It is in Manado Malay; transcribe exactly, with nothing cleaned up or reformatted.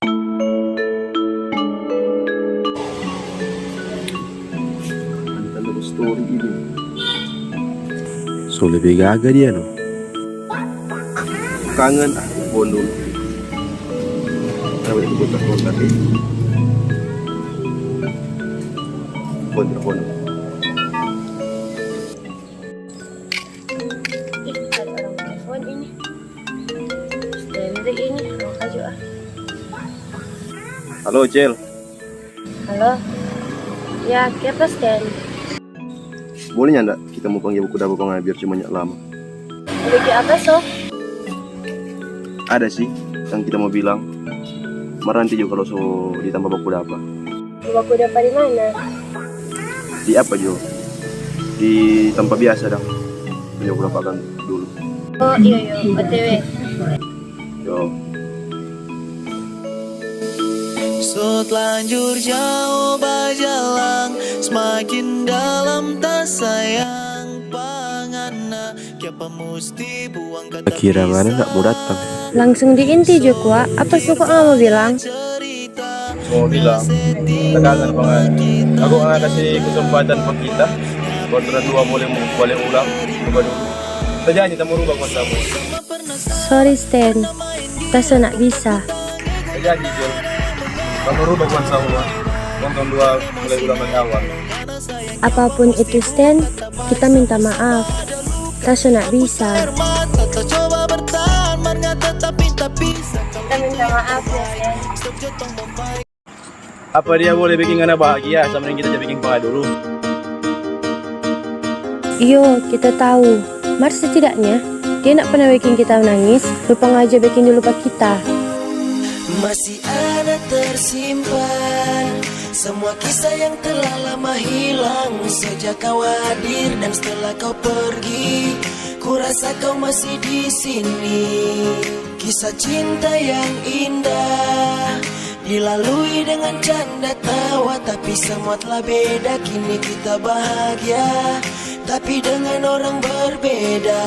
Tanda story ini. So lebe gaga dia no. Kangen ah, telepon dulu. Coba itu kontak-kontak ini. Telepon, telepon. Ih, ada orang telepon ini. Stanley ini, angka jo ah. Halo, Cel. Halo. Ya, kiapa, Stan? Boleh nyanda kita mo pangge bakudapa pa ngana biar cuma nya lama? Mo bikin apa, so? Ada sih yang kita mo bilang. Mar nanti jo kalu so di tampa bakudapa. Mo bakudapa di mana? Di apa jo? Di tampa biasa dang. Yo, bakudapa akang dulu. Oh, iyo, iyo, O T W. Yo. So telanjur jauh bajalang, semakin dalam ta sayang pa ngana. Kiapa musti buang kata. Kira ngana ndak mo datang. Langsung di inti jo kwa, apa so kwa ngana mo bilang? Mo bilang, ta kangen pa ngana. Aku ngana kasi kesempatan pa kita, buat torang dua boleh mo bale ulang, coba dulu. Ta janji ta mo rubah konsep. Sorry, Stan. Ta so ndak bisa. Ta janji, Jel. Ta mo rubah konsep, kong torang dua mulai ulang dari awal. Apapun itu, Stan, kita minta maaf. Ta so ndak bisa. Kita minta maaf ya, Stan. Apa dia boleh bikin ngana bahagia sama deng kita ja bikin pa ngana dulu? Iyo, kita tahu. Mar setidaknya, dia ndak pernah bikin kita nangis, rupa ngana ja bikin dulu pa kita. Masih ada tersimpan semua kisah yang telah lama hilang sejak kau hadir dan setelah kau pergi. Ku rasa kau masih di sini. Kisah cinta yang indah dilalui dengan canda tawa, tapi semua telah beda. Kini kita bahagia, tapi dengan orang berbeda.